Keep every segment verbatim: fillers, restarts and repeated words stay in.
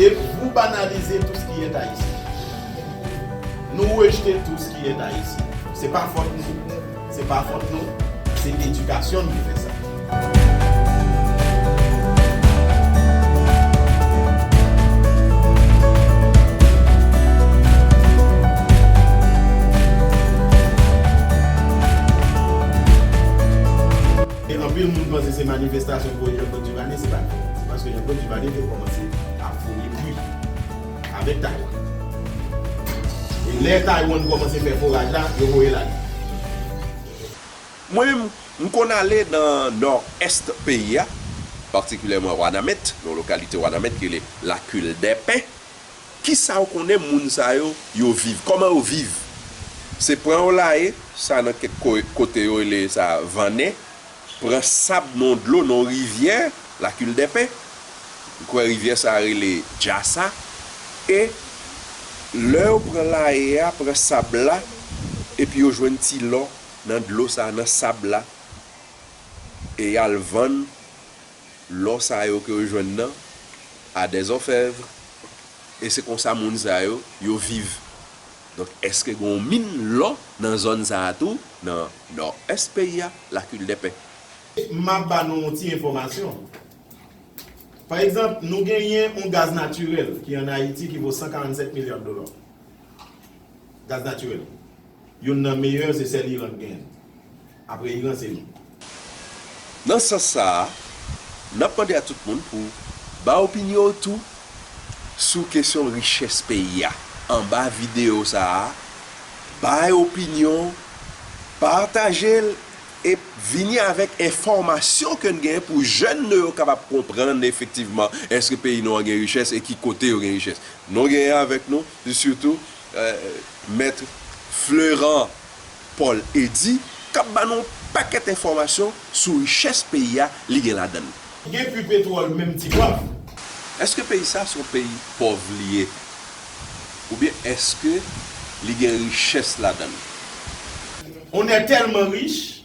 Et vous banalisez tout ce qui est haïtien. Nou rejte tout ce qui est haïtien. Se pa fòt nou. Se pa fòt nou. Se edikasyon n ki fè sa. E anpil moun panse se manifestasyon pou Jean-Claude Duvalier, se pa vre. Se paske Jean-Claude Duvalier te kòmanse ap foure pwi avèk Taiwan. E lè Taiwan kòmanse fè foraj la, yo voye l ale. Mwen menm, m konn ale nan nò-ès peyi a, patikilyèman Wanament, nan lokalite Wanament ki rele Lakil dè Pen. Kisa w konnen moun sa yo, yo viv? Kòman yo viv? Se pran yon laye, sa nan kèk ko-, kote yo rele sa vannen, pran sab nan dlo, nan rivyè, Lakil dè Pen. M kwè rivyè sa rele Djasa. E lè yo pran laye a, pran sab la, epi yo jwenn ti lò nan dlo sa, nan sab la, e y al vann lò sa yo ke yo jwenn nan a dèzòfèv. E se konsa moun sa yo, yo viv. Donk, èske gen yon min lò nan zòn sa a tou, nan nò-ès peyi a, Lakil dè Pen? M ap ba nou yon ti enfòmasyon. Pa egzanp, nou genyen yon gaz natirèl ki ann Ayiti ki vo san karannsèt milya de dola. Gaz natirèl. Youn nan meyè, se sèl Iran k genyen. Apre Iran, se nou. Nan sans sa a, n ap mande a tout moun pou bay opinyon w tou sou kesyon richès peyi a. Anba videyo sa a, bay opinyon w, pataje l, e vini avèk enfòmasyon ke n genyen pou jèn nou yo kapab konprann efektivman èske peyi nou an gen richès e ki kote yo gen richès. Nou genyen avèk nou, sitou, eh, Mèt Fleurant Paul Eddy, k ap ba nou yon pakèt enfòmasyon sou richès peyi a li gen ladan l. Gen pwi petwòl menm ti pwav. Èske peyi sa se yon peyi pòv li ye? Oubyen èske li gen richès ladan l? On est tellement riche,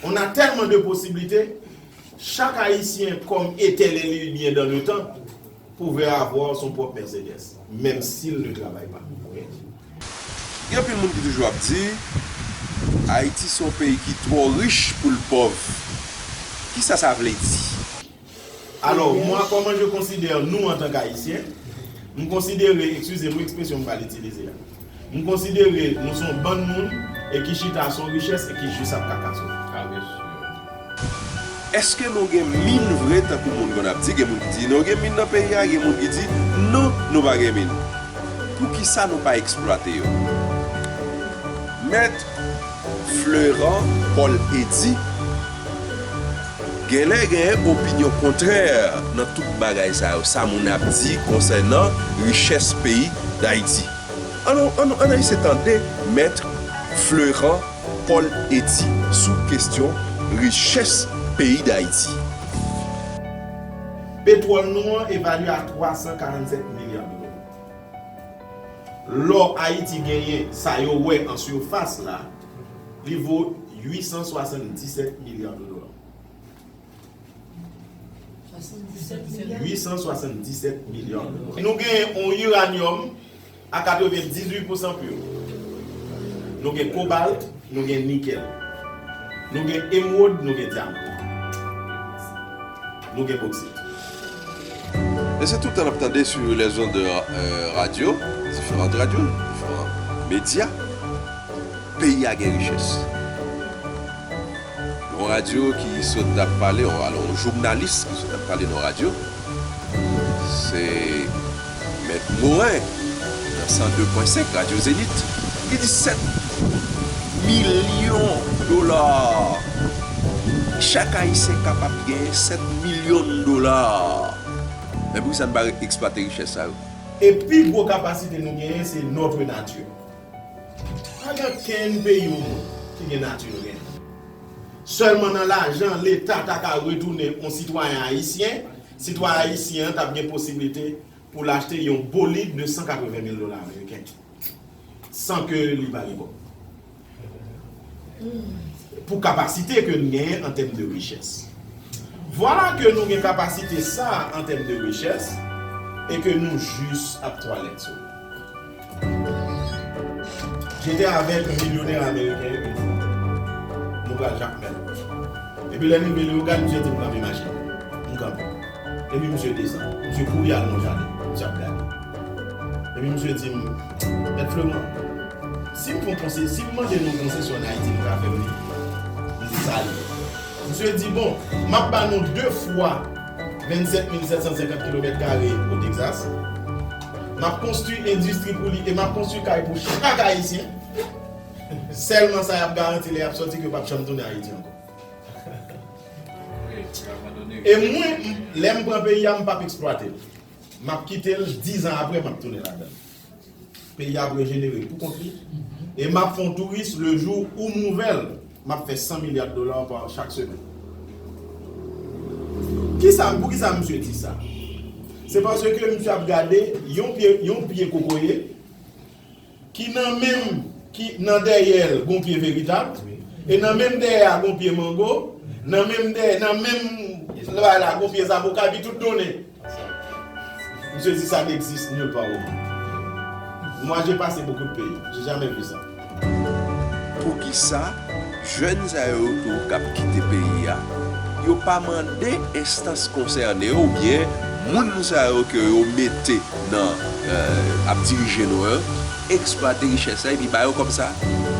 on a tellement de possibilités, chaque Haïtien, comme était l'élu bien dans le temps, pouvait avoir son propre Mercedes, même s'il ne travaille pas. Gen anpil moun ki toujou ap di, Ayiti se yon peyi ki twò rich pou l pòv. Kisa sa vle di? Alors, moi, comment je considère nous en tant qu'Haïtiens? M konsidere, excusez-moi, ekspresyon m pral itilize a. M konsidere nou se yon bann moun e ki chita sou richès e ki jis ap kakason. Ah, bien sûr. Èske nou gen min vre, tankou moun konn ap di? Gen moun ki di nou gen min nan peyi a, gen moun ki di non, nou pa gen min. Poukisa nou pa eksplwate yo? Mèt Fleurant Paul Eddy genlè genyen opinyon kontrè nan tout bagay sa yo, sa moun ap di konsènan richès peyi Dayiti. Ann, ann, ann eseye tande Mèt Fleurant Paul Eddy sou kesyon richès peyi Dayiti. Petwòl nou an evalye a twa san karannsèt milya de dola. Lò Ayiti genyen, sa yo wè an sifas la, li vo uit san swasanndisèt milya de dola. Uit san swasanndisèt milya de dola. Nou genyen yon iranyòm a katrevendizuit pousan pur. Nou gen kobalt, nou gen nikèl. Nou gen emwòd, nou gen dyaman. Nou gen boksit. E se tout tan n ap tande sur les ondes de, euh, radio, diferan radyo, diferan medya. Peyi a gen richès. Yon radyo ki sot ap pale, yon, alò, yon jounalis ki sot ap pale nan radyo, se Mèt Morin, nan san de pwen senk Radyo Zenith, ki di sèt milyon dola. Chak Ayisyen kapab genyen sèt milyon dola. Men poukisa n pa eksplwate richès sa yo? E pi gwo kapasite nou genyen, se notre nature. Pa gen okenn peyi o mond ki gen nati yo genyen. Sèlman nan lajan, Leta ta ka retounen yon sitwayen ayisyen, sitwayen ayisyen an t ap gen posiblite pou l achte yon bolid de san katreven mil dola ameriken, san ke li pa gen kòb. Pou kapasite ke n genyen an tèm de richès. Vwala ke nou gen kapasite sa a an tèm de richès, e ke nou jis ap twalèt sou li. J'étais avec un millionnaire américain une fois. Nou pral Jakmèl. Epi lè n rive Leyogàn, misye di m kanpe machin. M kanpe. Epi misye desann. Misye kouri al nan jaden. Misye ap gade. Epi misye di m, Mèt Fleman, si m fè yon konse-, si m mande nou yon konsesyon ann Ayiti, nou ka fè m li? M di, sa li ye. Misye di, bon, m ap ba nou de fwa vennsèt mil sèt san senkant kilomèt kare o Texas. M ap konstwi endistri pou li e m ap konstwi kay pou chak Ayisyen. Sèlman sa y ap garanti lè y ap sòti ke yo p ap janm tounen Ayiti ankò. E mwen, m- lè m pran peyi a, m p ap eksplwate l. M ap kite l, dizan apre, m ap tounen ladan l. Peyi a ap rejenere pou kont li. E m ap fè yon touris le jour ou m ouvè l, m ap fè san milya de dola pa chak semèn. Kisa, poukisa misye di sa? Se paske misye ap gade yon pye, yon pye kokoye ki nan menm, ki nan dèyè l gon pye veritab, e nan menm dèyè a gon pye mango, nan menm dèyè, nan menm bay la gon pye zaboka, epi tout donnen. Misye di ça n'existe nulle part au monde. Moi, j'ai passé beaucoup de pays, j'ai jamais vu ça. Poukisa jèn sa yo tou k ap kite peyi a, yo pa mande enstans konsène yo oubyen moun sa yo ke yo mete nan, euh, ap dirije nou yo, eksplwate richès la epi ba yo kòb sa?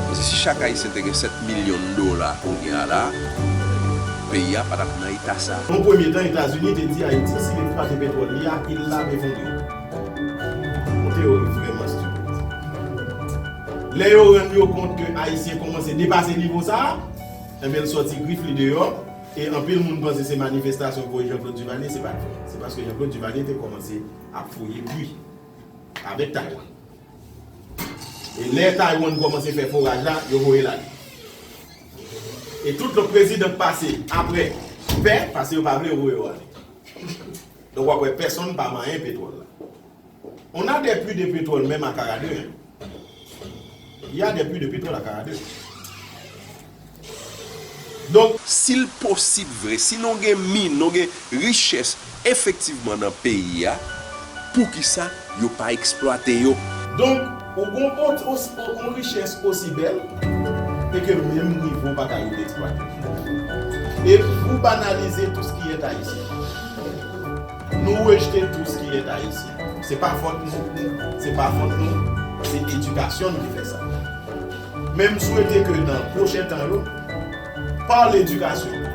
Paske si chak Ayisyen te gen sèt milyon dola kounye a la, peyi a pa t ap nan eta sa. Nan premye tan, Etazini te di Ayiti, si l eksplwate petwòl li a, il lave fondre. Yon teyori vrèman estipid. Lè yo rann yo kont ke Ayisyen kòmanse depase nivo sa a, enben, l sòti grif li deyò, e anpil moun panse se manifestasyon k voye Jean-Claude Duvalier, se pa t vre. Se paske Jean-Claude Duvalier te kòmanse ap fouye pwi avèk Taiwan. E lè Taiwan kòmanse fè foraj la, yo voye l ale. E tout lòt prezidan k pase apre pè, paske yo pa vle, yo voye yo ale. Donk, w ap wè pèsonn pa manyen petwòl la. On a des puits de pétrole même à Caradeux, hein. Il y a des puits de pétrole à Caradeux. Donk, si l posib vre, si nou gen min, nou gen richès efektivman nan peyi a, poukisa yo pa eksplwate yo? Donk, ou gon ot-, os-, o-, on richès osi bèl e ke menm nivo w pa ka rive eksplwate. E ou banalize tout ce qui est haïtien. Nou rejte tout ce qui est haïtien. Se pa fòt nou, se pa fòt nou, se edikasyon n ki fè sa. Men m swete ke nan pwochen tan yo, pa ledikasyon,